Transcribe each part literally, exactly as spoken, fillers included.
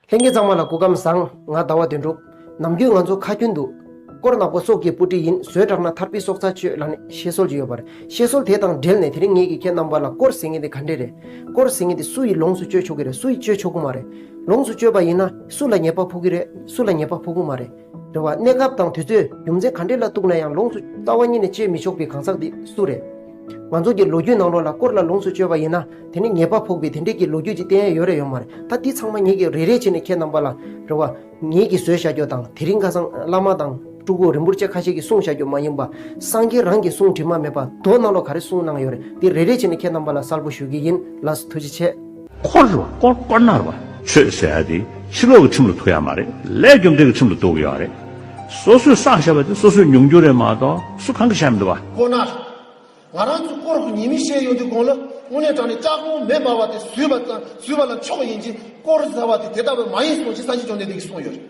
ལྷན་རྒྱས་ཚང་མ་ལ་སྐུ་ཁམས་བཟང་། ང་ཟླ་བ་དོན་གྲུབ། ནམ་རྒྱུན་ང་ཚོ་ཁ་རྒྱུན་དུ། དཀོར་ནག་པོ་སྲོག་གི་སྤུ་གྲི་ཡིན། ཟོས་དྲགས་ན་ཐར་པའི་སྲོག་རྩ་གཅོད་ལབ་ནས་བཤད་སྲོལ་ཅིག་ཡོད་པ་རེད། བཤད་སྲོལ་དེ་དང་འབྲེལ་ནས་དེ་རིང་ངེད་ཀྱིས་ཁྱེད་རྣམ་པ་ལ་དཀོར་ཟེར་མཁན་དེ་ག་འདྲས་རེད། དཀོར་ཟེར་མཁན་དེ་སུ་ཡིས་ལོངས་སུ་སྤྱོད་ཆོག་གི་རེད། སུ་ཡིས་སྤྱོད་ཆོག་གི་མ་རེད། ལོངས་སུ་སྤྱོད་པ་ཡིན་ན་སུ་ལ་ཉེས་པ་ཕོག་གི་རེད། སུ་ལ་ཉེས་པ་ཕོག་གི་མ་རེད། རེད་བ། གནས་སྐབས་དང་དུས་ཚོད་རྒྱུ་མཚན་ག་འདྲས་ལ་གཏུགས་ན་ཡང་ལོངས་སུ་རྩ་བ་ཉིད་ནས་སྤྱོད་མི་ཆོག་པའི་གང་ཟག་དེ་སུ་རེད། ང་ཚོ་གི་ལོ་རྒྱུས་ནང་ལོགས་ལ་དཀོར་ལ་ལོངས་སུ་སྤྱོད་པ་ཡིན་ན་དེ་ནི་ཉེས་པ་ཕོག་པའི་དེ་འདྲས་ཀྱི་ལོ་རྒྱུས་ཅིག་བསྟན་ཡ་ཡོད་རེད་ཡོད་མ་རེད། ད་འདི་ཚང་མ་ངེད་ཀྱིས་རེ་རེ་བྱས་ནས་ཁྱེད་རྣམ་པ་ལ། རེད་བ། ངེད་ཀྱིས་བཟོས་བཞག་རྒྱུ་དང་དེ་རིང་ཁ་སང་བླ་མ་དང་སྤྲུལ་སྐུ་རིན་པོ་ཆེ་ཁ་ཤས་ཀྱིས་གསུངས་བཞག་རྒྱུ་མ་ཡིན་པ། སངས་རྒྱས་རང་གིས་གསུང་དྲི་མ་མེད་པ་མདོ་ནང་ལོགས་ག་རེ་གསུངས་གནང་ཡོད་རེད། དེ་རེ་རེ་བྱས་ནས་ཁྱེད་རྣམ་པ་ལ་གསལ་པོ་ཞུ་གི་ཡིན། ལགས་སོ། ཐུགས་རྗེ་ཆེ། དཀོར་རུ་དཀོར་དཀོར་ནག་རུ། ཆོས་ཟེར་ཡ་དེ་ཕྱི་ལོགས་ཀྱི་ཁྲིམས་ལ་ཐུག་ཡ་མ་རེད། ལས་རྒྱུ་འབྲས་ཀྱི་ཁྲིམས་ལ་ཐུག་གི་ཡོད་རེད། སོ་སོས་བསགས་བཞག་པ་དེ་སོ་སོས་མྱོང་རྒྱུ་རེད་མ་གཏོགས་སུ་གང་གིས་བཤད་མི་འདུག་བ། དཀོར་ནག་ང་རང་ཚོས་དཀོར་གྱི་ཉེས་དམིགས་བཤད་ཡོང་དུས་གོང་ལ་དངོས་གནས་དྲང་གནས་ལྕགས་གོང་མེ་འབར་བ་དེ་བཟོས་པ་ཙམ་བཟོས་པ་ལ་ཆོག་ཡིན་གྱི། དཀོར་ཟེར་བ་དེ་དེ་ལྟ་བུ་མ་ཡིན་གསུངས་ཀྱི་སངས་རྒྱས་བཅོམ་ལྡན་འདས་ཀྱིས་གསུངས་ཡོད་རེད།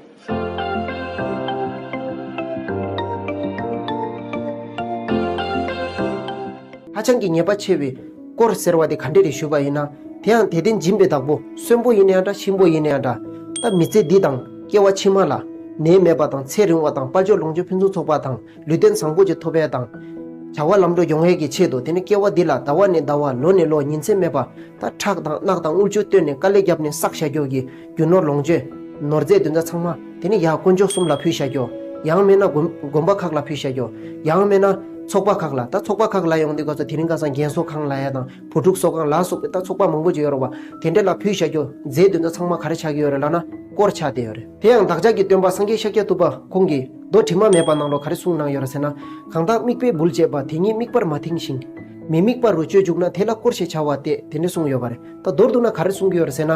ཧ་ཅང་གི་ཉེས་པ་ཆེ་བའི་དཀོར་ཟེར་བ་དེ་ག་འདྲས་རེད་ཞུས་པ་ཡིན་ན། དེ་ཡང་དད་ལྡན་སྦྱིན་པའི་བདག་པོ་གསོན་པོ་ཡིན་ནའང་འདྲ། གཤིན་པོ་ཡིན་ནའང་འདྲ། ད་མི་ཚེ་འདི་དང་སྐྱེ་བ་ཕྱི་མ་ལ་ནད་མེད་པ་དང་ཚེ་རིང་བ་དང་དཔལ་འབྱོར་ལོངས་སྤྱོད་ཕུན་སུམ་ཚོགས་པ་དང་ལུས་རྟེན་བཟང་པོ་ཅིག་ཐོབ་ཡས་དང་། བྱ་བ་ལམ་འགྲོ་ཡོང་ཡས་ཀྱི་ཆེད་དུ་དེ་ནི་སྐྱེ་བ་འདི་ལ་ཟླ་བ་ནས་ཟླ་བ་ལོ་ནས་ལོ་ཉིན་མཚན་མེད་པ། ད་ཁྲག་དང་རྣག་དང་དངུལ་ཆུ་བཏོན་ནས་དཀའ་ལས་བརྒྱབ་ནས་བསགས་བཞག་རྒྱུ་གི་རྒྱུ་ནོར་ལོངས་སྤྱོད་ནོར་རྫས་དེ་ཚོ་ཚང་མ་དེ་ནི་ཡར་དཀོན་མཆོག་གསུམ་ལ་ཕུལ་བཞག་རྒྱུ། ཡང་མིན་ན་དགོན་དགོན་པ་ཁག་ལ་ཕུལ་བཞག་རྒྱུ། ཡང་མིན་ན་ཚོགས་པ་ཁག་ལ། ད་ཚོགས་པ་ཁག་ལ་ཡོང་དུས་སྐབས་སུ་དེ་རིང་ཁ་སང་རྒན་གསོ་ཁང་ལབ་ཡ་དང་བུ་ཕྲུག་གསོ་ཁང་ལ་སོགས་པའི་ད་ཚོགས་པ་མང་པོ་ཅིག་ཡོད་རེད་བ། དེ་འདྲ་ལ་ཕུལ་བཞག་རྒྱུ་རྫས་དེ་ཚོ་ཚང་མ་ག་རེ་ཆགས་ཀྱི་ཡོད་རེད་ལབ་ན་དཀོར་ཆགས་བསྡད་ཡོད་རེད། དེ་ཡང་བདག་ཅག་གི་སྟོན་པ་སངས་རྒྱས་ཤཱཀྱ་ཐུབ་པ་ཁོང་གིས་མདོ་དྲི་མ་མེད་པ་ནང་ལོགས་ག་རེ་གསུངས་གནང་ཡོད་རེད་ཟེར་ན། གང་དག་དམིགས་པས་འབུལ་བྱས་པ། དེ་ཉིད་དམིགས་པར་མ་ཐིངས་ཤིང་། མི་དམིགས་པ་རུ་སྤྱོད་འཇུག་ན། དེ་ལ་དཀོར་ཞེས་བྱ་བ་སྟེ། དེ་འདྲ་གསུངས་ཡོད་པ་རེད། ད་མདོར་བསྡུ་ན་ག་རེ་གསུང་གི་ཡོད་རེད་ཟེར་ན།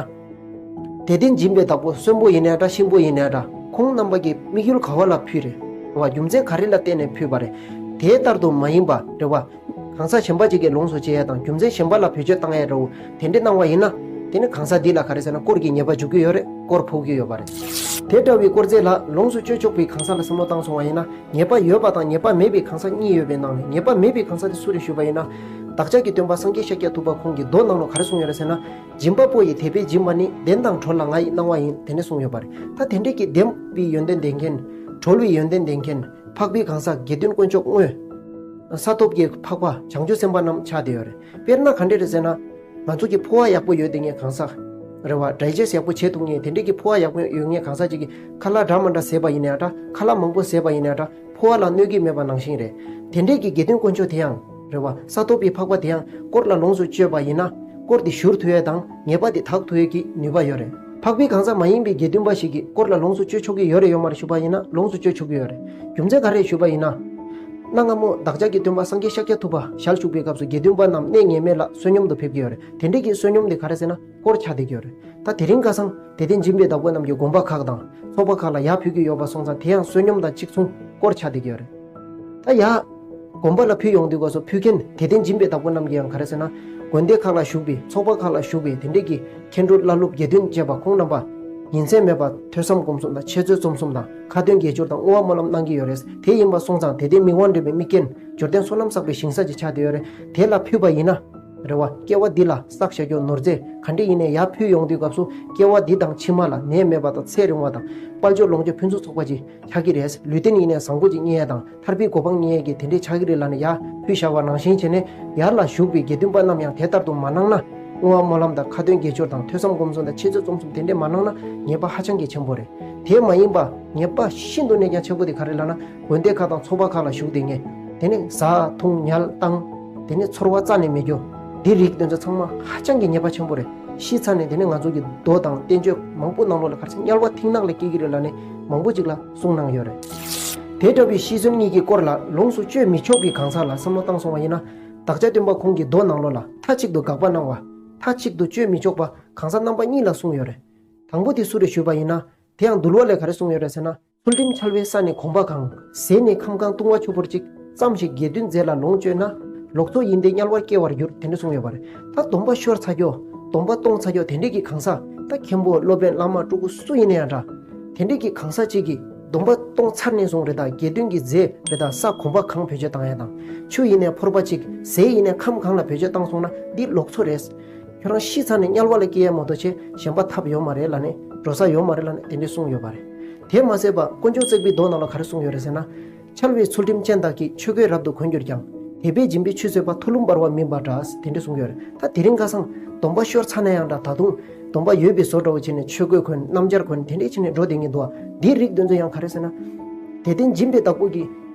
དད་ལྡན་སྦྱིན་པའི་བདག་པོ་གསོན་པོ་ཡིན་ནའི་འདྲ། གཤིན་པོ་ཡིན་ནའི་འདྲ། ཁོང་རྣམ་པ་གི་དམིགས་ཡུལ་ག་བ་ལ་ཕུལ་རེད། རེད་བ། རྒྱུ་མཚན་ག་རེ་ལ་བརྟེན་ནས་ཕུལ་བ་རེད། དེ་ལྟར་དུ་མ་ཡིན་པ་རེད་བ། གང་ཟག་གཞན་པ་ཅིག་གིས་ལོངས་སུ་སྤྱད་ཡ་དང་རྒྱུ་མཚན་གཞན་པ་ལ་བེད་སྤྱོད་བཏང་ཡ་འདྲ་བོ་དེ་འདྲ་གནང་བ་ཡིན་ན། དེ་ནི་གང་ཟག་འདི་ལ་ག་རེ་ཟེར་ན་དཀོར་གྱི་ཉེས་པ་འཇུག་གི་ཡོད་རེད། དཀོར་ཕོག་གི་ཡོད་པ་རེད། དེ་འདྲ་བའི་དཀོར་རྫས་ལ་ལོངས་སུ་སྤྱོད་ཆོག་པའི་གང་ཟག་ལ་བསམ་བློ་བཏང་སོང་བ་ཡིན་ན། ཉེས་པ་ཡོད་པ་དང་ཉེས་པ་མེད་པའི་གང་ཟག་གཉིས་ཡོད་པའི་ནང་ནས་ཉེས་པ་མེད་པའི་གང་ཟག་དེ་སུ་རེད་ཞུས་པ་ཡིན་ན། བདག་ཅག་གི་སྟོན་པ་སངས་རྒྱས་ཤཱཀྱ་ཐུབ་པ་ཁོང་གིས་མདོ་ནང་ལ་ག་རེ་གསུངས་ཡོད་རེད་ཟེར་ན། སྦྱིན་པ་པོ་ཡིས་དད་པས་སྦྱིན་པ་ནི། བདེན་དང་གྲོལ་ལ་ང་ཡི་གནང་བ་ཡིན། དེ་འདྲ་གསུངས་ཡོད་པ་རེད། ད་དེ་འདྲས་ཀྱི་བདེན་པའི་ཡོན་ཏན་ལྡན་མཁན། གྲོལ་བའི་ཡོན་ཏན་ལྡན་མཁན། འཕགས་པའི་གང་ཟག་དགེ་འདུན་དཀོན་མཆོག་དངོས། ས་ཐོབ་ཀྱི་འཕགས་པ་བྱང་ཆུབ་སེམས་དཔའ་རྣམས་ཆགས་བསྡད་ཡོད་རེད། དཔེར་ན་ག་འདྲས་རེད་ཟེར་ན། ང་ཚོ་གི་ཕོ་བ་ཡག་པོ་ཡོད་བསྡད་མཁན་གང་ཟག་རེད་བ། ཌའི་ཇེ་སི་ཊི་ཡག་པོ་བྱེད་ཐུབ་མཁན་དེ་འདྲས་ཀྱི་ཕོ་བ་ཡག་པོ་ཡོད་མཁན་གང་ཟག་ཅིག་གིས་ཁ་ལག་འདྲ་མི་འདྲ་བཟས་པ་ཡིན་ནའི་འདྲ། ཁ་ལག་མང་པོ་བཟས་པ་ཡིན་ནའི་འདྲ། ཕོ་བ་ལ་གནོད་ཀྱི་མེད་པ་ནང་བཞིན་རེད། དེ་འདྲས་ཀྱི་དགེ་འདུན་དཀོན་མཆོག་དེ་ཡང་རེད་བ། ས་ཐོབ་པའི་འཕགས་པ་དེ་ཡང་དཀོར་ལ་ལོངས་སུ་སྤྱོད་པ་ཡིན་ན། དཀོར་དེ་བཞུར་ཐུབ་ཡས་དང་ཉེས་པ་དེ་དག་ཐུབ་ཡས་ཀྱི་ནུས་པ་ཡོད་རེད། འཕགས་པའི་གང་ཟག་མ་ཡིན་པའི་དགེ་འདུན་པ་ཞིག་གིས་དཀོར་ལ་ལོངས་སུ་སྤྱོད་ཆོག་གི་ཡོད་རེད་ཡོད་མ་རེད་ཞུས་པ་ཡིན་ན། ལོངས་སུ་སྤྱོད་ཆོག་གི་ཡོད་རེད། རྒྱུ་མཚན་ག་རེ་ཞུས་པ་ཡིན་ན། གནའ་སྔ་མོ་བདག་ཅག་གི་སྟོན་པ་སངས་རྒྱས་ཤཱཀྱ་ཐུབ་པ་ཞལ་བཞུགས་པའི་སྐབས་སུ་དགེ་འདུན་པ་རྣམས་གནས་ངེས་མེད་ལ་བསོད་སྙོམས་དུ་ཕེབས་ཀྱི་ཡོད་རེད། དེ་འདྲས་ཀྱི་བསོད་སྙོམས་དེ་ག་རེ་ཟེར་ན་དཀོར་ཆགས་བསྡད་ཀྱི་ཡོད་རེད། ད་དེ་རིང་ཁ་སང་དད་ལྡན་སྦྱིན་པའི་བདག་པོ་རྣམས་ཀྱིས་དགོན་པ་ཁག་དང་ཚོགས་པ་ཁག་ལ་ཡར་ཕུལ་གྱི་ཡོད་པ་སོང་ཙང་དེ་ཡང་བསོད་སྙོམས་དང་གཅིག་མཚུངས་དཀོར་ཆགས་བསྡད་ཀྱི་ཡོད་རེད། ད་ཡར་དགོན་པ་ལ་ཕུལ་ཡོང་དུས་སྐབས་སུ་ཕུལ་མཁན་དད་ལྡན་སྦྱིན་པའི་བདག་པོ་རྣམས་ཀྱིས་ཡང་ག་རེ་ཟེར་ན། དགོན་སྡེ་ཁག་ལ་བཞུགས་པའི་ཚོགས་པ་ཁག་ལ་བཞུགས་པའི་དེ་འདྲས་ཀྱི་མཁན་སྤྲུལ་བླ་སློབ་དགེ་འདུན་བཅས་པ་ཁོང་རྣམ་པ་ཉིན་མཚན་མེད་པར་ཐོས་བསམ་སྒོམ་གསུམ་དང་འཆད་རྩོད་རྩོམ་གསུམ་དང་ཁ་ཏོན་དགེ་སྦྱོར་དང་བསྔོ་བ་སྨོན་ལམ་གནང་གི་ཡོད་རེད། དེ་ཡིན་པ་སོང་ཙང་དད་ལྡན་མི་དབང་འདྲེན་པའི་དམིགས་རྐྱེན་འབྱོར་ལྡན་བསོད་ནམས་བསགས་པའི་ཞིང་ས་ཅིག་ཆགས་བསྡད་ཡོད་རེད། དེ་ལ་ཕུལ་བ་ཡིན་ན། རེད་བ། སྐྱེ་བ་འདི་ལ་བསགས་བཞག་རྒྱུ་ནོར་རྫས་ག་འདྲ་ཡིན་ནའི་ཡར་ཕུལ་ཡོང་དུས་སྐབས་སུ་སྐྱེ་བ་འདི་དང་ཕྱི་མ་ལ་ནད་མེད་པ་དང་ཚེ་རིང་བ་དང་དཔལ་འབྱོར་ལོངས་སྤྱོད་ཕུན་སུམ་ཚོགས་པ་ཅིག་ཆགས་ཀྱི་རེད། ལུས་རྟེན་ཡིན་ནའི་བཟང་པོ་ཅིག་རྙེད་ཡ་དང་ཐར་པའི་གོ་འཕང་རྙེད་ཡ་གི་དེ་འདྲས་ཆགས་ཀྱི་རེད་ལབ་ནས་ཡར་ཕུལ་བཞག་པ་ནང་བཞིན་བྱས་ནས་ཡར་ལ་བཞུགས་པའི་དགེ་འདུན་པ་རྣམས་ཡང་དེ་ལྟར་དུ་མ་གནང་ན། བསྔོ་བ་སྨོན་ལམ་དང་ཁ་ཏོན་དགེ་སྦྱོར་དང་ཐོས་བསམ་སྒོམ་གསུམ་དང་འཆད་རྩོད་རྩོམ་གསུམ་དེ་འདྲས་མ་གནང་ན་ཉེས་པ་ཧ་ཅང་གི་ཆེན་པོ་རེད། དེ་མ་ཡིན་པ་ཉེས་པ་ཤིན་ཏུ་གནད་ཀྱང་ཆེ་པོ་དེ་ག་རེ་ལབ་ན། དགོན་སྡེ་ཁག་དང་ཚོགས་པ་ཁག་ལ་བཞུགས་བསྡད་མཁན། དེ་ནས་ཟ་འཐུང་ཉལ་བཏང་། དེ་ནས་ཚོར་བ་རྩ་ནས་མེད་རྒྱུ། འདི་རིགས་དེ་ཚོ་ཚང་མ་ཧ་ཅང་གི་ཉེས་པ་ཆེན་པོ་རེད། ཤི་ཚར་ནས་དེ་ནས་ང་ཚོ་གི་མདོ་དང་བསྟན་བཅོས་མང་པོ་ནང་ལོགས་ལ་ག་རེ་ཟེར་དམྱལ་བ་མཐིང་ནག་ལ་སྐྱེ་གི་རེད་ལབ་ནས་མང་པོ་ཅིག་ལ་གསུངས་གནང་ཡོད་རེད། དེ་འདྲ་བའི་ཤི་གསོན་གཉིས་ཀྱི་སྐོར་ལ་ལོངས་སུ་སྤྱོད་མི་ཆོག་པའི་གང་ཟག་ལ་བསམ་བློ་བཏང་སོང་བ་ཡིན་ན། བདག་ཅག་སྟོན་པ་ཁོང་གི་མདོ་ནང་ལོགས་ལ་མཐའ་གཅིག་ཏུ་དགག་པ་གནང་བ། མཐའ་གཅིག་ཏུ་སྤྱོད་མི་ཆོག་པ་གང་ཟག་རྣམ་པ་གཉིས་ལ་གསུངས་ཡོད་རེད། དང་པོ་དེ་སུ་རེད་ཞུས་པ་ཡིན་ན། དེ་ཡང་འདུལ་བ་ལས་ག་རེ་གསུངས་ཡོད་རེད་ཟེར་ན། ཚུལ་ཁྲིམས་འཆལ་བའི་ས་ནི་གོམ་པ་གང་། ཟས་ནི་ཁམ་གང་བཏུང་བ་ཆུ་བུར་གཅིག་ཙམ་ཞིག་དགེ་འདུན་རྫས་ལ་ལོངས་སྤྱོད་ན། ལོག་འཚོ་ཡིན་ཏེ་དམྱལ་བར་སྐྱེ་བར་འགྱུར། དེ་འདྲ་གསུངས་ཡོད་པ་རེད། ད་སྡོམ་པ་ཤོར་ཚར་རྒྱུ། སྡོམ་པ་གཏོང་ཚར་རྒྱུ་དེ་འདྲས་ཀྱི་གང་ཟག་ད་མཁན་པོ་སློབ་དཔོན་བླ་མ་སྤྲུལ་སྐུ་སུ་ཡིན་ན་ཡང་འདྲ། དེ་འདྲས་ཀྱི་གང་ཟག་ཅིག་གིས་སྡོམ་པ་གཏོང་ཚར་ནས་བཟུང་རེད་ད། དགེ་འདུན་གྱི་རྫས་རེད་ད། ས་གོམ་པ་གང་བེད་སྤྱོད་བཏང་ཡ་དང་། ཆུ་ཡིན་ནའི་ཕོར་པ་གཅིག་ཟས་ཡིན་ནའི་ཁམ་གང་ལ་བེད་སྤྱོད་བཏང་སོང་ན་འདི་ལོག་འཚོ་རེད། ཁྱོད་རང་ཤི་ཚར་ནས་དམྱལ་བ་ལ་སྐྱེ་ཡ་མ་གཏོགས་ཆེ་གཞན་པ་ཐབས་ཡོད་མ་རེད་ལབ་ནས་ འགྲོ་ས་ཡོད་མ་རེད་ལབ་ནས་དེ་འདྲས་གསུངས་ཡོད་པ་རེད། དེ་མ་ཟད་པ་དཀོན་མཆོག་བརྩེགས་པའི་མདོ་ནང་ལ་ག་རེ་གསུངས་ཡོད་རེད་ཟེར་ན། འཆལ་བའི་ཚུལ་ཁྲིམས་ཅན་དག་གིས། ཆོས་གོས་རབ་ཏུ་གོན་གྱུར་ཀྱང་། དད་པས་སྦྱིན་པའི་ཆུས་གསོས་པ། ཐུ་ལུམ་འབར་བ་མིན་པ་འདྲ། དེ་འདྲས་གསུངས་ཡོད་རེད། ད་དེ་རིང་ཁ་སང་སྡོམ་པ་ཤོར་ཚར་ནས་ཡང་འདྲ། ད་དུང་སྡོམ་པ་ཡོད་པའི་བཟོ་འདྲ་བོ་བྱས་ནས་ཆོས་གོས་གོན། སྣམ་སྦྱར་གོན། དེ་འདྲས་བྱས་ནས་འགྲོ་བསྡད་མཁན་འདུག་བ། འདིའི་རིགས་དེ་ཚོ་ཡང་ག་རེ་ཟེར་ན། དད་ལྡན་སྦྱིན་པའི་བདག་པོ་གིས་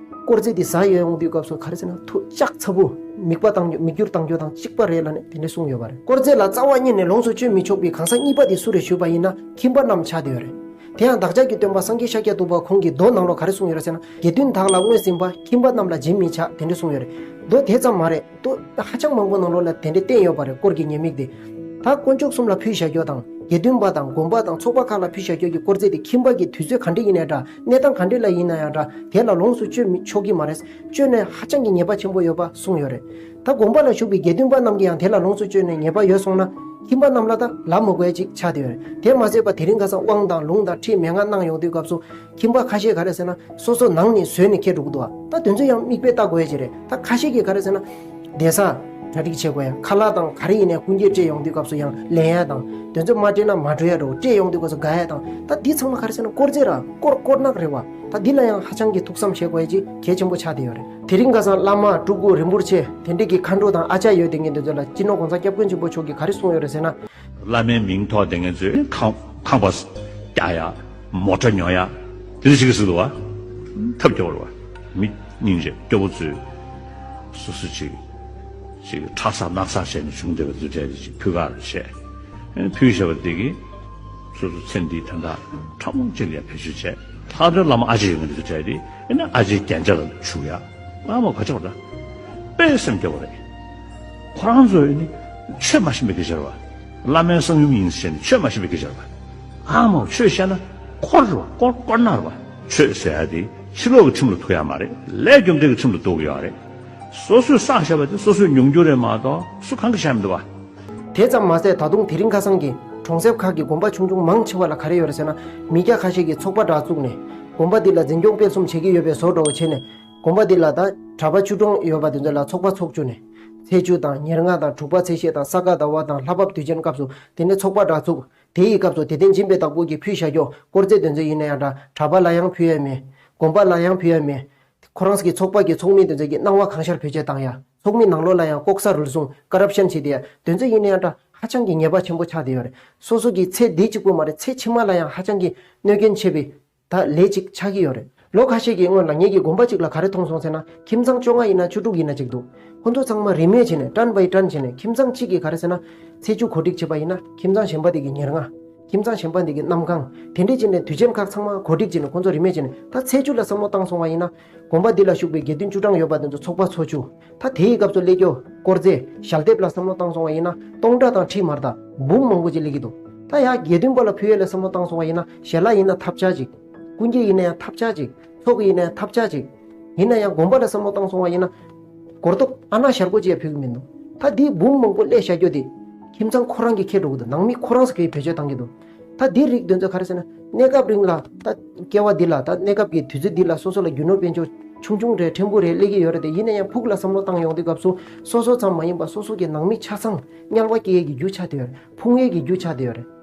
དཀོར་རྫས་དེ་ཟ་ཡོང་དུས་སྐབས་སུ་ག་རེ་ཟེར་ན། ཐུགས་ལྕགས་ཚ་པོ། མིག་པ་བཏང་རྒྱུ། མིག་སྒྱུར་བཏང་རྒྱུ་དང་གཅིག་པ་རེད་ལབ་ནས་དེ་འདྲས་གསུངས་ཡོད་པ་རེད། དཀོར་རྫས་ལ་རྩ་བ་ཉིད་ནས་ལོངས་སུ་སྤྱོད་མི་ཆོག་པའི་གང་ཟག་གཉིས་པ་དེ་སུ་རེད་ཞུས་པ་ཡིན་ན། ཁྱིམ་པ་རྣམས་ཆགས་བསྡད་ཡོད་རེད། དེ་ཡང་བདག་ཅག་གི་སྟོན་པ་སངས་རྒྱས་ཤཱཀྱ་ཐུབ་པ་ཁོང་གིས་མདོ་ནང་ལོགས་ག་རེ་གསུངས་ཡོད་རེད་ཟེར་ན། དགེ་འདུན་དག་ལ་སྔོན་ཟིན་པ། ཁྱིམ་པ་རྣམས་ལ་སྦྱིན་མི་བྱ། དེ་འདྲ་གསུངས་ཡོད་རེད། མདོ་དེ་ཙམ་མ་རེད། མདོ་ཧ་ཅང་མང་པོ་ནང་ལོགས་ལ་དེ་འདྲ་བསྟན་ཡོད་པ་རེད། དཀོར་གྱི་ཉེས་དམིགས་དེ། ད་དཀོན་མཆོག་གསུམ་ལ་ཕུལ་བཞག་རྒྱུ་དང་། དགེ་འདུན་པ་དང་། དགོན་པ་དང་། ཚོགས་པ་ཁག་ལ་ཕུལ་བཞག་རྒྱུ་གི་དཀོར་རྫས་དེ། ཁྱིམ་པ་གི་དུས་ཚོད་ག་འདྲ་ཡིན་ནའི་འདྲ། གནས་སྟངས་ག་འདྲ་ལ་ཡིན་ན་ཡང་འདྲ། དེ་ལ་ལོངས་སུ་སྤྱོད་མི་ཆོག་གི་མ་རེད། སྤྱོད་ནས་ཧ་ཅང་གི་ཉེས་པ་ཆེན་པོ་ཡོད་པ་གསུངས་ཡོད་རེད། ད་དགོན་པ་ལ་བཞུགས་པའི་དགེ་འདུན་པ་རྣམས་ཀྱིས་ཡང་དེ་ལ་ལོངས་སུ་སྤྱོད་ནས་ཉེས་པ་ཡོད་སོང་ན། ཁྱིམ་པ་རྣམས་ལ་ད་ལབ་མི་དགོས་ཡ་ཅིག་ཆགས་བསྡད་ཡོད་རེད། དེ་མ་ཟད་པ་དེ་རིང་ཁ་སང་དབང་དང་ལུང་དང་ཁྲིད་མན་ངག་གནང་ཡོང་དུས་སྐབས་སུ། ཁྱིམ་པ་ཁ་ཤས་ག་རེ་ཟེར་ན། སོ་སོ་ནང་ནས་བཟོས་ནས་འཁྱེར་འགྲོ་གི་འདུག་བ། ད་དེ་ཚོ་ཡང་མིག་དཔེ་ལྟ་དགོས་ཡ་ཅིག་རེད། ད་ཁ་ཤས་ཀྱིས་ག་རེ་ཟེར་ན། བསྡད་ས་གྲ་སྒྲིག་བྱེད་དགོས་ཡ། ཁ་ལག་དང་ག་རེ་ཡིན་ནའི་ཀུན་སྐྱེལ་སྤྲད་ཡོང་དུས་སྐབས་སུ་ཡང་ལེན་ཡ་དང་། དེ་ཚོ་མ་སྤྲད་ན་མ་འགྲོ་ཡ་འགྲོ། སྤྲད་ཡོང་དུས་སྐབས་སུ་དགའ་ཡ་དང་། ད་འདི་ཚང་མ་ག་རེ་ཟེར་ན། དཀོར་རྫས་ར། དཀོར་དཀོར་ནག་རེད་བ། ད་འདི་ལ་ཡང་ཧ་ཅང་གི་ཐུགས་བསམ་བཞེས་དགོས་ཡ་ཅིག་གལ་ཆེན་པོ་ཆགས་བསྡད་ཡོད་རེད། དེ་རིང་ཁ་སང་བླ་མ་སྤྲུལ་སྐུ་རིན་པོ་ཆེ་དེ་འདྲས་ཀྱི་མཁའ་འགྲོ་དང་ཨ་ཅག་ཡོད་དེ་ངས་འདི་ཚོ་ལ་སྤྱི་ནོར་གོང་ས་སྐྱབས་མགོན་ཆེན་པོ་མཆོག་གིས་ག་རེ་གསུངས་ཡོད་རེད་ཟེར་ན། བླ་མའི་མིང་ཐོགས་དེ་ངས་ཚོས་ཁང་ཁང་པ་རྒྱག་ཡ། མོ་ཊ་ཉོ་ཡ། དེ་འདྲ་ཞིག་གི་ཟེར་འདུག་བ། ཐབས་སྐྱོ་བོ་རེད་བ། མི་སྙིང་རྗེ་སྐྱོ་བོ་ཚོས་སོ་སོ་ཅིག་ཅིག་ཁྲག་ཟ་རྣག་ཟ་བྱས་ནས་བྱུང་བསྡད་པ་འདི་འདྲ་ཅིག་ཕུལ་ག་རེ་བྱས། ཕུལ་བཞག་པ་འདི་གིས་སོ་སོ་ཚེ་འདིའི་དོན་དག་ཕྲ་མོ་ཅིག་ལ་ཡང་བེད་སྤྱོད་བྱས། ལྷག་དོན་བླ་མ་ཨ་ཅེ་ཡོད་མཁན་འདི་ཚོ་བྱས་ཏེ། ཨེ་ན་ཨ་ཅེའི་རྒྱན་ཆ་ལ་བྱུག་ཡ། ཨ་མ་ག་ཅོག་ར། དཔེ་སེམས་སྐྱོ་བོ་རེད། ཁོ་རང་ཚོ་ནི་ཆོས་མ་ཤེས་པའི་སྐད་ཆ་རེད་བ། བླ་མའི་གསང་ཡུམ་ཡིན་ཟེར་ནས་ཆོས་མ་ཤེས་པའི་སྐད་ཆ་རེད་བ། ཨ་མ་ཆོས་བཤད་ན་འཁོར་རེད་བ། དཀོར་དཀོར་ནག་རེད་བ། ཆོས་ཟེར་ཡ་དེ་ཕྱི་ལོགས་ཀྱི་ཁྲིམས་ལ་ཐུག་ཡ་མ་རེད། ལས་རྒྱུ་འབྲས་ཀྱི་ཁྲིམས་ལ་ཐུག་གི་ཡོད་རེད། སོ་སོས་བསགས་བཞག་པ་དེ་སོ་སོས་མྱོང་རྒྱུ་རེད་མ་གཏོགས་སུ་གང་གིས་བཤད་མི་འདུག་བ། དེ་ཙམ་མ་ཟད་ད་དུང་དེ་རིང་ཁ་སང་གི་གྲོང་གསེབ་ཁག་གི་དགོན་པ་ཆུང་ཆུང་མང་ཆེ་བ་ལ་ག་རེ་ཡོད་རེད་ཟེར་ན། མི་སྐྱ་ཁ་ཤས་ཀྱིས་ཚོགས་པ་འདྲ་བཙུགས་ནས། དགོན་པ་འདི་ལ་འཛིན་སྐྱོང་སྤེལ་གསུམ་བྱེད་ཀྱི་ཡོད་པའི་བཟོ་འདྲ་བོ་བྱས་ནས། དགོན་པ་འདི་ལ་ད་གྲྭ་པ་ཆོས་གྲོང་ཡོད་པ་དེ་ཚོ་ལ་ཚོགས་པ་འཚོགས་བཅུག་ནས། ཚེས་བཅུ་དང་ཉེར་ལྔ་དང་དྲུག་པ་ཚེས་བཞི་དང་ས་ག་ཟླ་བ་དང་ལྷ་བབས་དུས་ཆེན་སྐབས་སུ་དེ་ནས་ཚོགས་པ་འདྲ་བཙུགས། དེ་ཡི་སྐབས་སུ་དད་ལྡན་སྦྱིན་པའི་བདག་པོ་གིས་ཕུལ་བཞག་རྒྱུ་དཀོར་རྫས་དེ་ཚོ་ཡིན་ན་ཡང་འདྲ། གྲྭ་པ་ལ་ཡང་ཕུལ་ཡ་མེད། དགོན་པ་ལ་ཡང་ཕུལ་ཡ་མེད། ཁོ་རང་གི་ཚོགས་པ་གི་ཚོགས་མི་དེ་ཚོ་གི་སྣང་བ་གང་ཤར་བེད་སྤྱོད་བཏང་ཡ། ཚོགས་མི་ནང་ལོགས་ལ་ཡང་ལྐོག་ཟ་རུལ་སུངས་ཀ་རབ་ཤན་བྱེད་དེ་ཡ་དེ་ཚོ་ཡིན་ན་ཡང་འདྲ། ཧ་ཅང་གི་ཉེས་པ་ཆེན་པོ་ཆགས་བསྡད་ཡོད་རེད། སོ་སོ་གི་ཚེ་འདི་གཅིག་པུ་མ་རེད། ཚེ་ཕྱི་མ་ལ་ཡང་ཧ་ཅང་གི་གནོད་སྐྱོན་ཆེ་བའི་ད་ལས་ཅིག་ཆགས་ཀྱི་ཡོད་རེད། ལོ་ཁ་ཤས་ཀྱི་སྔོན་ལ་ངེད་ཀྱིས་དགོན་པ་གཅིག་ལ་ག་རེ་མཐོང་སོང་ཟེར་ན། ཁྱིམ་ཚང་བཅོ་ལྔ་ཡིན་ན་བཅུ་དྲུག་ཡིན་ན་གཅིག་འདུག་ཁོ་ཚོ་ཚང་མ་རིན་མེད་བྱས་ནས་ཊན་བའི་ཊན་བྱས་ནས། ཁྱིམ་ཚང་གཅིག་གིས་ག་རེ་ཟེར་ན། ཚེས་བཅུ་གོ་སྒྲིག་བྱས་པ་ཡིན་ན་ཁྱིམ་ཚང་གཞན་པ་དེ་གི་ཉེར་ལྔ། ཁྱིམ་ཚང་གཞན་པ་དེ་གི་གནམ་གང་། དེ་འདྲས་བྱས་ནས་དུས་ཆེན་ཁག་ཚང་མ་གོ་སྒྲིག་བྱས་ནས་ཁོ་ཚོ་རིན་མེད་བྱས་ནས། ད་ཚེས་བཅུ་ལ་བསམ་བློ་བཏང་སོང་བ་ཡིན་ན། དགོན་པ་འདི་ལ་བཞུགས་པའི་དགེ་འདུན་བཅུ་གྲངས་ཡོད་པ་དེ་ཚོ་ཚོགས་པ་འཚོགས་བཅུག་ད་དེའི་སྐབས་སུ་སླེབས་རྒྱུ་དཀོར་རྫས་ཞལ་འདེབས་ལ་བསམ་བློ་བཏང་སོང་བ་ཡིན་ན། སྟོང་ཕྲག་དང་ཁྲི་མར་དང་འབུམ་མང་པོ་ཅིག་སླེབས་ཀྱི་འདུག་ད་ཡ་དགེ་འདུན་པ་ལ་ཕུལ་ཡས་ལ་བསམ་བློ་བཏང་སོང་བ་ཡིན་ན། ཞལ་ལག་ཡིན་ན་ཐབས་ཆག་ཅིག་ཀུན་སྐྱེལ་ཡིན་ན་ཡང་ཐབས་ཆག་ཅིག་ཚོགས་ཡིན་ན་ཡང་ཐབས་ཆག་ཅིག་ཡིན་ན་ཡང་དགོན་པ་ལ་བསམ་བློ་བཏང་སོང་བ་ཡིན་ན། སྒོར་རྡོག་ཨ་ན་ཞར་གོ་ཅིག་ཡང་ཕུལ་གྱི་མི་འདུག་ད་འདི་འབུམ་མང་པོ་སླེབས་བཞག་རྒྱུ་དེ། ཁྱིམ་ཚང་ཁོ་རང་གིས་འཁྱེར་འགྲོ་གི་འདུག་ནང་མི་ཁོ་རང་ཚོ་གིས་བེད་སྤྱོད་བཏང་གི་འདུག་ད་འདི་རིགས་དེ་ཚོ་ག་རེ་ཟེར་ན། གནས་སྐབས་རིང་ལ་ད་སྐྱེ་བ་འདི་ལ། ད་གནས་སྐབས་ཀྱི་དུས་ཚོད་འདི་ལ་སོ་སོ་ལ་རྒྱུ་ནོར་དཔལ་འབྱོར་ཆུང་ཆུང་རེད། ཕྲན་བུ་རེད། སླེབས་ཀྱི་ཡོད་རེད་དེ། ཡིན་ན་ཡང་ཕུགས་ལ་བསམ་བློ་བཏང་ཡོང་དུས་སྐབས་སུ། སོ་སོ་ཙམ་མ་ཡིན་པ་སོ་སོ་གི་ནང་མི་ཆ་ཚང་དམྱལ་བ་སྐྱེ་ཡས་ཀྱི་རྒྱུ་ཆགས་བསྡད་ཡོད་རེད། ཕུང་ཡས་ཀྱི་རྒྱུ་ཆགས་བསྡད་ཡོད་རེད།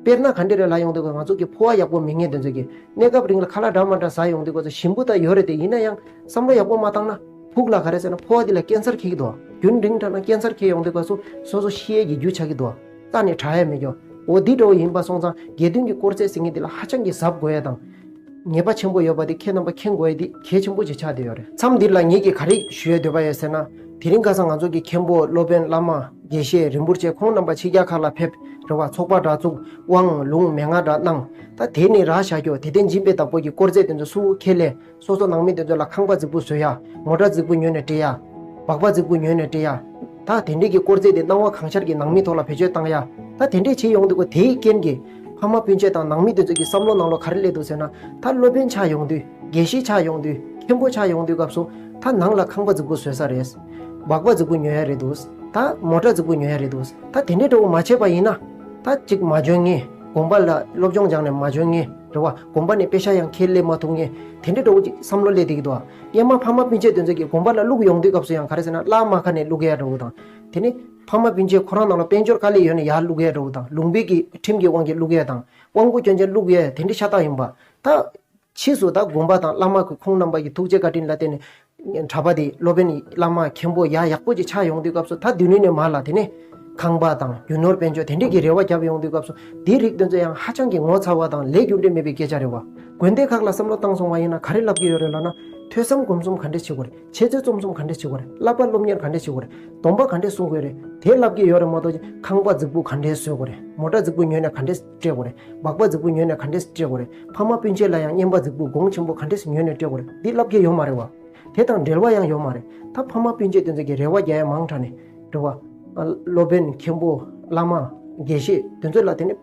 དཔེར་ན་ག་འདྲ་རེད་ལབ་ཡོང་དུས། ང་ཚོ་གི་ཕོ་བ་ཡག་པོ་མེད་མཁན་དེ་ཚོ་གིས་གནས་སྐབས་རིང་ལ་ཁ་ལག་འདྲ་མ་འདྲ་ཟ་ཡོང་དུས་སྐབས་སུ་ཞིམ་པོ་ད་ཡོད་རེད་དེ། ཡིན་ན་ཡང་བསམ་བློ་ཡག་པོ་མ་བཏང་ན། ཕུགས་ལ་ག་རེ་ཟེར་ན། ཕོ་བ་འདི་ལ་ཀེན་སར་འཁྱེར་གྱི་འདུག་རྒྱུན་རིང་དྲགས་ན་ཀེན་སར་འཁྱེར་ཡོང་དུས་སྐབས་སུ་སོ་སོ་ཤི་ཡས་ཀྱི་རྒྱུ་ཆགས་ཀྱི་འདུག་རྩ་ནས་དྲག་ཡས་མེད་ཀྱོ། འོ་འདི་འདྲ་བོ་ཡིན་པ་སོང་ཙང་དགེ་འདུན་གྱི་དཀོར་རྫས་ཟེར་མཁན་འདི་ལ་ཧ་ཅང་གི་གཟབ་དགོས་ཡས་དང་། ཉེས་པ་ཆེན་པོ་ཡོད་པ་འདི་ཁྱེད་རྣམ་པ་མཁྱེན་དགོས་ཡས་འདི་གལ་ཆེན་པོ་ཅིག་ཆགས་བསྡད་ཡོད་རེད། མཚམས་འདི་ལ་ངེད་ཀྱིས་ག་རེ་ཞུ་ཡས་འདོད་པ་ཡོད་ཟེར་ན། དེ་རིང་ཁ་སང་ང་ཚོ་གི་མཁན་པོ་སློབ་དཔོན་བླ་མ་དགེ་བཤེས་རིན་པོ་ཆེ་ཁོང་རྣམ་པ་ཕྱི་རྒྱལ་ཁག་ལ་ཕེབས་རེད་བ། ཚོགས་པ་འདྲ་བཙུགས། དབང་ལུང་མན་ངག་འདྲ་གནང་། ད་དེ་ནས་རག་བཞག་རྒྱུ་དད་ལྡན་སྦྱིན་པའི་བདག་པོ་གི་དཀོར་རྫས་དེ་ཚོ་སུ་ཁས་ལེན། སོ་སོ་ནང་མི་དེ་ཚོ་ལ་ཁང་པ་རྫིག་པོ་བཟོ་ཡ། མོ་ཊ་རྫིག་པོ་ཉོས་ནས་སྤྲད་ཡ། སྦག་སྦག་རྫིག་པོ་ཉོས་ནས་སྤྲད་ཡ། ད་དེ་འདྲས་ཀྱི་དཀོར་རྫས་དེ་སྣང་བ་གང་ཤར་གྱི་ནང་མི་ཐོག་ལ་བེད་སྤྱོད་བཏང་ཡ། ད་དེ་འདྲས་བྱེད་ཡོང་དུས་སྐབས་དེའི་རྐྱེན་གྱིས་ཕ་མ་སྤུན་མཆེད་དང་ནང་མི་དེ་ཚོ་གི་བསམ་བློ་ནང་ལོགས་ག་རེ་སླེབས་འདུག་ཟེར་ན། ད་སློབ་དཔོན་ཆགས་ཡོང་དུས། དགེ་བཤེས་ཆགས་ཡོང་དུས། མཁན་པོ་ཆགས་ཡོང་དུས་སྐབས་སུ། ད་ནང་ལ་ཁང་པ་རྫིག་པོ་བཟོས་ས་རེད། སྦག་སྦག་རྫིག་པོ་ཉོ་ཡ་རེད་འདུག་ད་མོ་ཊ་རྫིག་པོ་ཉོ་ཡ་རེད་འདུག་ད་དེ་འདྲས་འདྲ་བོ་མ་བྱས་པ་ཡིན་ན། ད་ཅིག་མ་འཇོན་མཁན། དགོན་པ་ལ་སློབ་སྦྱོང་སྦྱངས་ནས་མ་འཇོན་མཁན་རེད་བ། དགོན་པ་ནས་དཔེ་ཆ་ཡང་ཁས་ལེན་མ་ཐུབ་མཁན། དེ་འདྲས་འདྲ་བོ་ཅིག་བསམ་བློ་སླེབས་བསྡད་ཀྱི་འདུག་ཨ། སྔོན་མ་ཕ་མ་སྤུན་མཆེད་དེ་ཚོ་གིས་དགོན་པ་ལ་བླུག་ཡོང་དུས་སྐབས་སུ་ཡང་ག་རེ་ཟེར་ན། བླ་མ་ཁ་ནས་བླུག་ཡ་འདྲ་བོ་དང་། དེ་ནས་ ཕ་མ་སྤུན་མཆེད་ཁོ་རང་ནང་ལ་དཔལ་འབྱོར་དཀའ་ལས་ཡོད་ནས་ཡར་བླུག་ཡས་འདྲ་བོ་དང་། ལུང་པའི་གི་ཁྲིམས་ཀྱི་དབང་གིས་བླུག་ཡས་དང་། དབང་པོ་སྐྱོན་ཅན་བླུག་ཡས་དེ་འདྲ་ཤ་སྟག་ཡིན་པ། ད་ཕྱིས་སུ་ད་དགོན་པ་དང་བླ་མ་གི་ཁོང་རྣམ་པ་ཡི་ཐུགས་རྗེ་བཀའ་དྲིན་ལ་བརྟེན་ནས་གྲྭ་པ་དེ་སློབ་དཔོན་བླ་མ་མཁན་པོ་ཡག་ཡག་པོ་ཅིག་ཆགས་ཡོང་དུས་སྐབས་སུ། ད་དེ་ནས་ནས་མར་ལ་དེ་ནས་ཁང་པ་དང་རྒྱུ་ནོར་དཔལ་འབྱོར་དེ་འདྲས་ཀྱི་རེ་བ་བརྒྱབ་ཡོང་དུས་སྐབས་སུ། དེའི་རིགས་དེ་ཚོ་ཡང་ཧ་ཅང་གི་ངོ་ཚ་བ་དང་ལས་རྒྱུ་འབྲས་མེད་པའི་སྐད་ཆ་རེད་བ། དགོན་སྡེ་ཁག་ལ་བསམ་བློ་བཏང་སོང་བ་ཡིན་ན་ག་རེ་ལབ་ཀྱི་ཡོད་རེད་ལབ་ན། ཐོས་བསམ་སྒོམ་གསུམ་ག་འདྲས་བྱེད་དགོས་རེད། འཆད་རྩོད་རྩོམ་གསུམ་ག་འདྲས་བྱེད་དགོས་རེད། བསླབ་པ་སློབ་གཉེར་ག་འདྲས་བྱེད་དགོས་རེད། སྡོམ་པ་ག་འདྲས་སྲུང་དགོས་རེད། དེ་ལབ་ཀྱི་ཡོད་རེད་མ་གཏོགས། ཁང་པ་རྫིག་པོ་ག་འདྲས་བཟོ་དགོས་རེད། མོ་ཊ་རྫིག་པོ་ཉོས་ནས་ག་འདྲས་སྤྲད་དགོས་རེད། སྦག་སྦག་རྫིག་པོ་ཉོས་ནས་ག་འདྲས་སྤྲད་དགོས་རེད། ཕ་མ་སྤུན་མཆེད་ལ་ཡང་རྔན་པ་རྫིག་པོ་གོང་ཆེན་པོ་ག་འདྲས་ཉོས་ནས་སྤྲད་དགོས་རེད། འདི་ལབ་ཀྱི་ཡོད་མ་རེད་བ། དེ་དང་འབྲེལ་བ་ཡང་ཡོད་མ་རེད། ད་ཕ་མ་སྤུན་མཆེད་དེ་ཚོ་གིས་རེ་བ་རྒྱག་ཡ་མང་དྲགས་ནས་རེད་བ། སློབ་དཔོན་མཁན་པོ་བླ་མ་དགེ་བཤེས་དེ་ཚོ་ལ་དེ་ནས་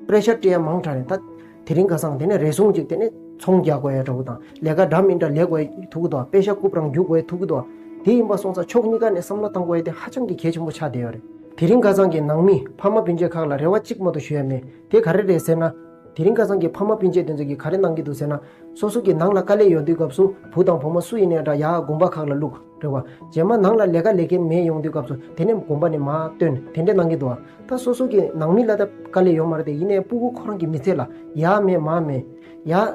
པྲེ་ཤར་སྤྲད་ཡ་མང་དྲགས་ནས། ད་དེ་རིང་ཁ་སང་དེ་ནས་རེ་ཟུང་ཅིག་དེ་ནས་ཚོང་རྒྱག་དགོས་ཡ་འདྲ་བོ་དང་། ལས་ཀ་འདྲ་མི་འདྲ་ལས་དགོས་ཡ་ཐུག་གི་འདུག། པེ་ཤ་རྐུབ་རང་རྒྱུག་དགོས་ཡ་ཐུག་གི་འདུག། དེ་ཡིན་པ་སོང་ཙང་ཕྱོགས་གཉིས་ཀ་ནས་བསམ་བློ་བཏང་དགོས་ཡ་དེ་ཧ་ཅང་གི་གལ་ཆེན་པོ་ཆགས་བསྡད་ཡོད་རེད། དེ་རིང་ཁ་སང་གི་ནང་མི་ཕ་མ་སྤུན་མཆེད་ཁག་ལ་རེ་བ་གཅིག་མ་གཏོགས་ཞུ་ཡ་མེད། དེ་ག་རེ་རེད་ཟེར་ན། དེ་རིང་ཁ་སང་གི་ཕ་མ་སྤུན་མཆེད་དེ་ཚོ་གིས་ག་རེ་གནང་གི་འདུག་ཟེར་ན། སོ་སོ་གི་ནང་ལ་དཀའ་ལས་ཡོང་དུས་སྐབས་སུ་བུ་དང་བུ་མོ་སུ་ཡིན་ནའི་འདྲ། ཡར་དགོན་པ་ཁག་ལ་བླུགས་རེད་བ། རྗེས་མ་ནང་ལ་ལས་ཀ་ལས་མཁན་མེད་ཡོང་དུས་སྐབས་སུ་དེ་ནས་དགོན་པ་ནས་མར་བཏོན། དེ་འདྲ་གནང་གི་འདུག་བ། ད་སོ་སོ་གི་ནང་མི་ལ་ད་དཀའ་ལས་ཡོད་མ་རེད་དེ། ཡིན་ནའི་སྤུ་གུ་ཁོ་རང་གི་མི་ཚེ་ལ་ཡར་མེད་མར་མེད། ཡར་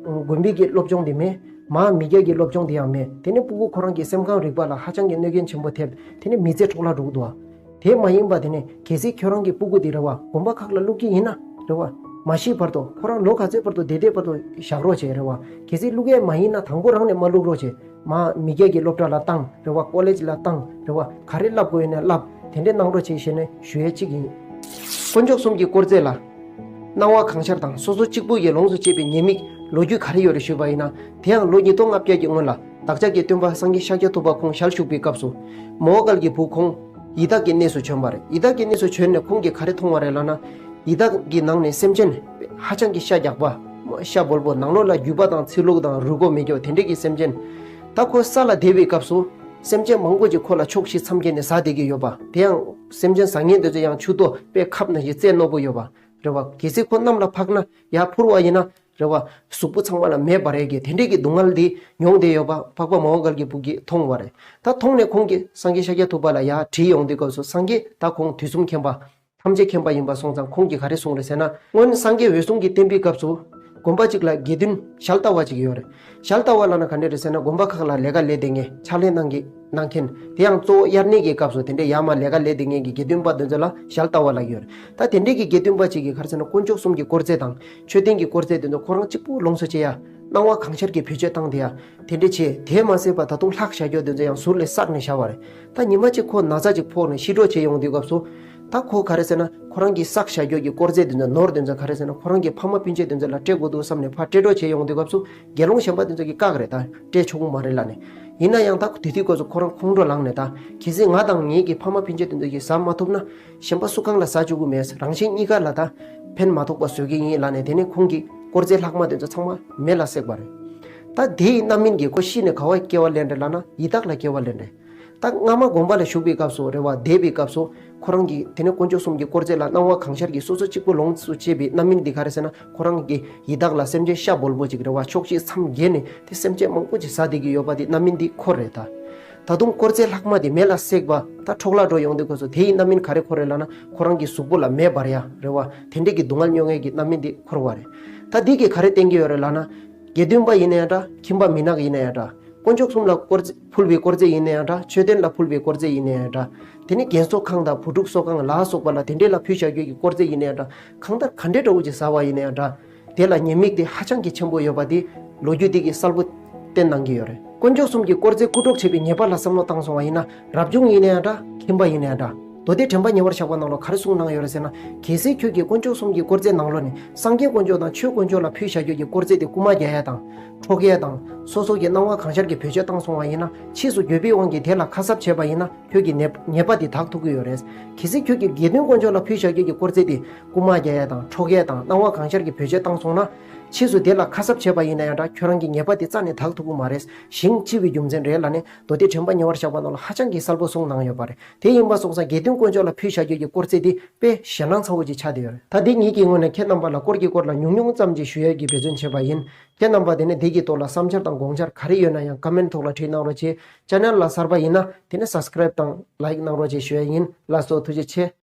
དགོན་པའི་གི་སློབ་སྦྱོང་དེ་མེད། མར་མི་སྐྱ་གི་སློབ་སྦྱོང་དེ་ཡང་མེད། དེ་ནས་སྤུ་གུ་ཁོ་རང་གི་སེམས་ཁམས་རིག་པ་ལ་ཧ་ཅང་གི་གནོད་སྐྱོན་ཆེན་པོ་ཐེབས། དེ་ནས་མི་ཚེ་འཕྲོ་བརླག་འགྲོ་གི་འདུག་བ། དེ་མ་ཡིན་པ་དེ་ནས་གལ་སྲིད་ཁྱོད་རང་གི་སྤུ་གུ་དེ་རེད་བ། དགོན་པ་ཁག་ལ་བླུག་གི་ཡིན་ན་རེད་བ། མ་ཤི་བར་དུ། ཁོ་རང་ལོ་ག་ཚོད་བར་དུ་བསྡད་བསྡད་བར་དུ་བཞག་རོགས་བྱེད་རེད་བ། གལ་སྲིད་བླུག་ཡས་མ་ཡིན་ན་དང་པོ་རང་ནས་མ་བླུག་རོགས་བྱེད། མ་མི་སྐྱ་གི་སློབ་གྲྭ་ལ་བཏང་རེད་བ། ཀོ་ལེཇ་ལ་བཏང་རེད་བ། ག་རེ་བསླབ་དགོས་ཡིན་ན་བསླབ། དེ་འདྲས་གནང་རོགས་བྱེད་ཞེས་ནས་ཞུ་ཡས་གཅིག་ཡིན། དཀོན་མཆོག་གསུམ་གྱི་དཀོར་རྫས་ལ་སྣང་བ་གང་ཤར་དང་སོ་སོ་གཅིག་པུ་ཡིས་ལོངས་སུ་སྤྱད་པའི་ཉེས་དམིགས་ལོ་རྒྱུས་ག་རེ་ཡོད་རེད་ཞུས་པ་ཡིན་ན། དེ་ཡང་ལོ་ཉིས་སྟོང་ལྔ་བརྒྱ་གི་སྔོན་ལ་བདག་ཅག་གི་སྟོན་པ་སངས་རྒྱས་ཤཱཀྱ་ཐུབ་པ་ཁོང་ཞལ་བཞུགས་པའི་སྐབས་སུ། མོའུ་འགལ་གྱི་བུ་ཁོང་ཡི་དྭགས་ཀྱི་གནས་སུ་བྱོན་པ་རེད། ཡི་དྭགས་ཀྱི་གནས་སུ་བྱོན་ནས་ཁོང་གིས་ག་རེ་མཐོང་བ་རེད་ལབ་ན། ཡི་དྭགས་ཀྱི་ནང་ནས་སེམས་ཅན་ཧ་ཅང་གི་ཤ་རྒྱགས་པ། ཤ་སྦོལ་པོ། ནང་ལོགས་ལ་རྒྱུས་པ་དང་ཚིར་ལུགས་དང་རུས་ཁོག་མེད་རྒྱུ་དེ་འདྲས་ཀྱི་སེམས་ཅན། ད་ཁོ་ས་ལ་བསྡད་པའི་སྐབས་སུ་སེམས་ཅན་མང་པོ་ཅིག་ཁོ་ལ་ཕྱོགས་བཞི་མཚམས་བརྒྱད་ནས་ཟ་བསྡད་ཀྱི་ཡོད་པ། དེ་ཡང་སེམས་ཅན་ཟ་མཁན་དེ་ཚོ་ཡང་མཆུ་ཏོ་དཔེ་ཁབ་ནང་བཞིན་རྩེ་རྣོ་པོ་ཡོད་པ་རེད་བ། གལ་སྲིད་ཁོ་གནམ་ལ་འཕགས་ན་ཡར་འཕུར་བ་ཡིན་ན་རེད་བ། གཟུགས་པོ་ཚང་མ་ལ་མེ་འབར་ཡས་ཀྱི་དེ་འདྲས་ཀྱི་སྡུག་བསྔལ་འདི་མྱོང་བསྡད་ཡོད་པ་འཕགས་པ་མོའུ་འགལ་གྱི་བུ་གིས་མཐོང་བ་རེད། ད་མཐོང་ནས་ཁོང་གིས་སངས་རྒྱས་ཤཱཀྱ་ཐུབ་པ་ལ་ཡར་དྲིས་ཡོང་དུས་སྐབས་སུ། སངས་རྒྱས་ད་ཁོང་དུས་གསུམ་མཁྱེན་པ། ཐམས་ཅད་མཁྱེན་པ་ཡིན་པ་སོང་ཙང་ཁོང་གིས་ག་རེ་གསུངས་རེད་ཟེར་ན། སྔོན་སངས་རྒྱས་འོད་སྲུང་གི་བསྟན་པའི་སྐབས་སུ་དགོན་པ་གཅིག་ལ་དགེ་འདུན་ཞལ་ལྟ་བ་གཅིག་ཡོད་རེད། ཞལ་ལྟ་བ་ལབ་ན་ག་འདྲ་རེད་ཟེར་ན། དགོན་པ་ཁག་ལ་ལས་ཀ་ལས་བསྡད་མཁན། ཕྱག་ལས་གནང་གི་གནང་མཁན། དེ་ཡང་གཙོ་བོ་དབྱར་གནས་ཀྱི་སྐབས་སུ་དེ་འདྲའི་ཡར་མར་ལས་ཀ་ལས་བསྡད་མཁན་གྱི་དགེ་འདུན་པ་དེ་ཚོ་ལ་ཞལ་ལྟ་བ་ལབ་ཀྱི་ཡོད་རེད། ད་དེ་འདྲའི་གི་དགེ་འདུན་པ་གཅིག་གིས་ག་རེ་ཟེར་ན། དཀོན་མཆོག་གསུམ་གྱི་དཀོར་རྫས་དང་མཆོད་རྟེན་གྱི་དཀོར་རྫས་དེ་ཚོ་ཁོ་རང་གཅིག་པུ་ལོངས་སུ་སྤྱད་ཡ། སྣང་བ་གང་ཤར་གྱིས་བེད་སྤྱོད་བཏང་བསྡད་ཡ། དེ་འདྲ་བྱས། དེ་མ་ཟད་པ་ད་དུང་ལྷག་བཞག་རྒྱུ་དེ་ཚོ་ཡང་ཟུར་ལ་བསགས་ནས་བཞག་པ་རེད། ད་ཉི་མ་གཅིག་ཁོ་ན་ཚ་གཅིག་ཕོག་ནས་ཤི་འགྲོ་བྱས་ཡོང་དུས་སྐབས་སུ། ད་ཁོ་ག་རེ་ཟེར་ན། ཁོ་རང་གི་བསགས་བཞག་རྒྱུ་གི་དཀོར་རྫས་དེ་ཚོ། ནོར་དེ་ཚོ་ག་རེ་ཟེར་ན། ཁོ་རང་གི་ཕ་མ་སྤུན་མཆེད་དེ་ཚོ་ལ་སྤྲད་དགོས་འདུག་བསམ་ནས་ཕར་སྤྲད་གྲབས་བྱས་ཡོང་དུས་སྐབས་སུ། དགེ་སློང་གཞན་པ་དེ་ཚོ་གིས་བཀག་རེད། ད་སྤྲད་ཆོག་གི་མ་རེད་ལབ་ནས། ཡིན་ན་ཡང་ད་དེ་དུས་སྐབས་སུ་ཁོ་རང་ཁོང་ཁྲོ་ལངས་ནས། ད་གལ་སྲིད་ང་དང་ངེད་ཀྱི་ཕ་མ་སྤུན་མཆེད་དེ་ཚོ་གིས་ཟ་མ་ཐུབ་ན། གཞན་པ་སུ་གང་ལ་ཟ་བཅུག་གི་མེད། རང་གཞན་གཉིས་ཀ་ལ་ད་ཕན་མ་ཐོགས་པ་བཟོ་གི་ཡིན་ལབ་ནས། དེ་ནས་ཁོང་གིས་དཀོར་རྫས་ལྷག་མ་དེ་ཚོ་ཚང་མ་མེ་ལ་བསྲེགས་པ་རེད། ད་དེའི་རྣམ་སྨིན་གྱིས་ཁོ་ཤི་ནས་ག་བ་སྐྱེ་བ་ལེན་རེད་ལབ་ན། ཡི་དྭགས་ལ་སྐྱེ་བ་ལེན་རེད། ད་སྔ་མ་དགོན་པ་ལ་བཞུགས་པའི་སྐབས་སུ་རེད་བ། བསྡད་པའི་སྐབས་སུ་ཁོ་རང་གིས་དེ་ནས་དཀོན་མཆོག་གསུམ་གྱི་དཀོར་རྫས་ལ་སྣང་བ་གང་ཤར་གྱིས་སོ་སོ་གཅིག་པུ་ལོངས་སུ་སྤྱད་པའི་རྣམ་སྨིན་འདི་ག་རེ་ཟེར་ན། ཁོ་རང་གིས་ཡི་དྭགས་ལ་སེམས་ཅན་ཤ་སྦོལ་པོ་ཅིག་རེད་བ། ཕྱོགས་བཞི་མཚམས་བརྒྱད་ནས་དེ་སེམས་ཅན་མང་པོ་ཅིག་ཟ་བསྡད་ཀྱི་ཡོད་པ་དེ་རྣམ་སྨིན་འདི་འཁོར་རེད། ད་ད་དུང་དཀོར་རྫས་ལྷག་མ་དེ་མེ་ལ་བསྲེགས་པ། ད་འཕྲོ་བརླག་འགྲོ་ཡོང་དུས་སྐབས་སུ་དེའི་རྣམ་སྨིན་ག་རེ་འཁོར་རེད་ལབ་ན། ཁོ་རང་གི་གཟུགས་པོ་ལ་མེ་འབར་ཡ་རེད་བ། དེ་འདྲས་ཀྱི་སྡུག་བསྔལ་མྱོང་ཡས་ཀྱི་རྣམ་སྨིན་འདི་འཁོར་བ་རེད། ད་འདི་གིས་ག་རེ་བསྟན་གྱི་ཡོད་རེད་ལབ་ན། དགེ་འདུན་པ་ཡིན་ན་ཡང་འདྲ། ཁྱིམ་པ་མི་ནག་ཡིན་ན་ཡང་འདྲ། དཀོན་མཆོག་གསུམ་ལ་དཀོར་རྫས་ཕུལ་བའི་དཀོར་རྫས་ཡིན་ན་ཡང་འདྲ། མཆོད་རྟེན་ལ་ཕུལ་བའི་དཀོར་རྫས་ཡིན་ན་ཡང་འདྲ། དེ་ནས་རྒན་གསོ་ཁང་དང་བུ་ཕྲུག་གསོ་ཁང་ལ་སོགས་པ་ལ་དེ་འདྲས་ལ་ཕུལ་བཞག་རྒྱུ་གི་དཀོར་རྫས་ཡིན་ན་ཡང་འདྲ། གང་ལྟར་ག་འདྲས་འདྲ་བོ་ཅིག་ཟ་བ་ཡིན་ན་ཡང་འདྲ། དེ་ལ་ཉེས་དམིགས་དེ་ཧ་ཅང་གི་ཆེན་པོ་ཡོད་པ་དེ་ལོ་རྒྱུས་དེ་གིས་གསལ་པོ་བསྟན་གནང་གི་ཡོད་རེད། དཀོན་མཆོག་གསུམ་གྱི་དཀོར་རྫས་རྐུ་འཕྲོག་བྱས་པའི་ཉེས་པ་ལ་བསམ་བློ་བཏང་སོང་བ་ཡིན་ན། རབ་བྱུང་ཡིན་ན་ཡང་འདྲ། ཁྱིམ་པ་ཡིན་ན་ཡང་འདྲ། མདོ་སྡེ་དྲན་པ་ཉེ་བར་བཞག་པ་ནང་ལ་ག་རེ་གསུངས་གནང་ཡོད་རེད་ཟེར་ན། གལ་སྲིད་ཁྱོད་ཀྱིས་དཀོན་མཆོག་གསུམ་གྱི་དཀོར་རྫས་ནང་ལོགས་ནས་སངས་རྒྱས་དཀོན་མཆོག་དང་ཆོས་དཀོན་མཆོག་ལ་ཕུལ་བཞག་རྒྱུ་གི་དཀོར་རྫས་དེ་རྐུ་མ་རྒྱག་ཡ་དང་འཕྲོག་ཡ་དང་། སོ་སོ་གི་སྣང་བ་གང་ཤར་གྱིས་བེད་སྤྱོད་བཏང་སོང་བ་ཡིན་ན། ཕྱིས་སུ་འགྱོད་པའི་དབང་གིས་དེ་ལ་ཁ་གསབ་བྱས་པ་ཡིན་ན། ཁྱོད་ཀྱི་ཉེས་ཉེས་པ་དེ་དག་ཐུབ་ཀྱི་ཡོད་རེད། གལ་སྲིད་ཁྱོད་ཀྱིས་དགེ་འདུན་དཀོན་མཆོག་ལ་ཕུལ་བཞག་རྒྱུ་གི་དཀོར་རྫས་དེ་རྐུ་མ་རྒྱག་ཡ་དང་འཕྲོག་ཡ་དང་སྣང་བ་གང་ཤར་གྱིས་བེད་སྤྱོད་བཏང་སོང་ན། ཕྱིས་སུ་དེ་ལ་ཁ་གསབ་བྱས་པ་ཡིན་ན་ཡང་འདྲ། ཁྱོད་རང་གི་ཉེས་པ་དེ་རྩ་ནས་དག་ཐུབ་ཀྱི་མ་རེད། ཞིང་འཆི་བའི་རྒྱུ་མཚན་རེད་ལབ་ནས་མདོ་སྡེ་དྲན་པ་ཉེ་བར་བཞག་པ་ནང་ལ་ཧ་ཅང་གི་གསལ་པོ་གསུངས་གནང་ཡོད་པ་རེད། དེ་ཡིན་པ་སོང་ཙང་དགེ་འདུན་ དཀོན་མཆོག་ལ་ཕུལ་བཞག་རྒྱུ་གི་སྐོར་ཚིག་འདི་དཔེ་ཞེད་སྣང་ཚ་བོ་ཅིག་ཆགས་བསྡད་ཡོད་རེད། ད་འདི་ངེད་ཀྱི་ངོས་ནས་ཁྱེད་རྣམ་པ་ལ་སྐོར་གྱི་སྐོར་ལ་ཉུང་ཉུང་ཙམ་ཅིག་ཞུ་ཡས་ཀྱི་འབད་བརྩོན་བྱས་པ་ཡིན། ཁྱེད་རྣམ་པ་དེ་ནས་འདི་གི་ཐོག་ལ་བསམ་འཆར་དང་དགོངས་འཆར་ག་རེ་ཡོད་ན་ཡང་ཀོ་མེན་ཐོག་ལ་བྲིས་གནང་རོགས་བྱེད། ཅེ་ནལ་ལ་གསར་པ་ཡིན་ན་དེ་ནས་སབ་སི་ཀ་རེབ་དང་ལའིག་གནང་རོགས་བྱེད་ཞུ་ཡས་ཡིན། ལགས་སོ། ཐུགས་རྗེ་ཆེ།